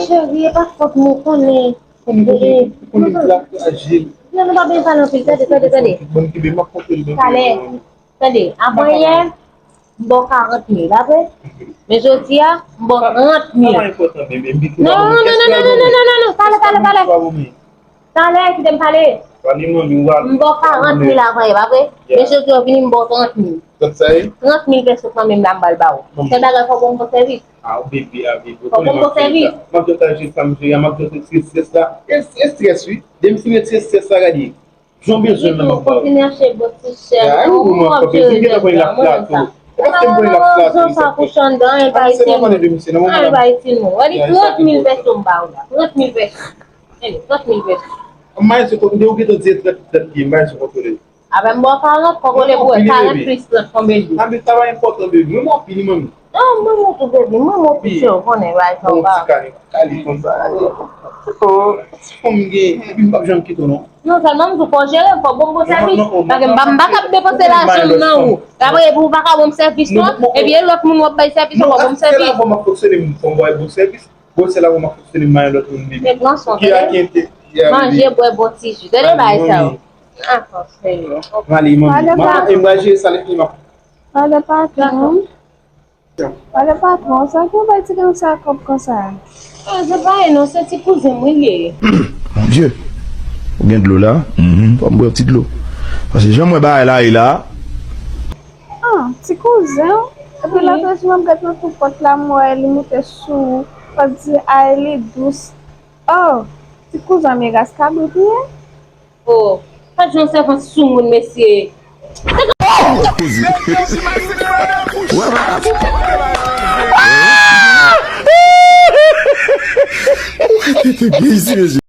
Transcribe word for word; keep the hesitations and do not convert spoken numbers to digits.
Cheri, e pa fòt mwen, konnen. Konnen, konnen, konnen, la frajil. Non, nou pa bezwen pale anpil. Tande, tande, tande. Bon, ki be, m ap konte l, men. Talè. Tande, avan yè, m ba w karant mil, pa vre? Men jodi a, m ba w trant mil. Sa pa enpòtan, bebe, m di non, non, non, non, non, non, non, non, non, talè, talè, talè. Talè, kite m pale. M ba w karant mil avan yè, pa vre? Men jodi a, w vini, m ba w trant mil. Trant mil peso kanmenm la, m pral ba w. Se bagay fò w ban m bon sèvis. Ah, bebe, ah, bebe. Fò w ban m bon sèvis. M ap jwenn aje sa m jere a, m ap jwenn retire estrès la. Estrès, wi. Depi m fin retire estrès la, gade. Jan w bezwen l lan, m ap ba w. Kontinye achte bon ti chèn. Ah, ou mwen fò plezi, m gentan konn l ap flato. E paske m konn l ap flato, sa pou chandan, e bay ti nou. Al bay ti nou. Wè li trant mil peso m ba w la. Trant mil peso. Trant mil peso. M bay sou konte, ou gentan di trant, trant mil, m bay sou konte. Avè m ba w karant, kòb ou le pou wè, karant plis trant, konbyen l ye? Sa pa enpòtan, bebe. Mwen, m anpil, mwen. Non, mwen, mwen tou, bebe. Mwen, mwen pise, ou konnen, bay sa w ba. Bon, ti kale, kale konsa. Oh, ti fanm gen, epi m p ap janm kite w, non. Non, sèlman m di w fò w jere, fò w ban m bon sèvis. Paske m pa, m pa ka ap depanse lajan m nan ou. Apre, epi ou pa ka ban m sèvis, non. Epi e lòt moun w ap bay sèvis, ou pa ban m sèvis. Se la pou m ap fonksyone, m fò m ba w bon sèvis. Bon, se la pou m ap fonksyone, m ba yon lòt moun, bebe. Men pran swen w, tande. Manje, bwè, bon ti ji. Tande bagay sa yo. Ah, fò serye. M ale, manmi. Mwen, e m pral jere sa, lè fini, m ap. Pale patwon. Pale patwon, sa ki w bay ti gason sa kòb konsa? Ah, se pa li non, se ti kouzen mwen li ye. Mon Dieu. Ou gen dlo la? Fò m bwè yon ti dlo. Paske jan m wè bagay la ye la. Ah, ti kouzen w? Epi lòt jou m ap gade nan tou pòt la, m wè li moute sou ou. Fò di, ay, li dous. Oh, ti kouzen m ye, ras kabrit li ye? Oh, pa t jan sèvant sou moun, mesye. Ou ka tete byen isi, mesye.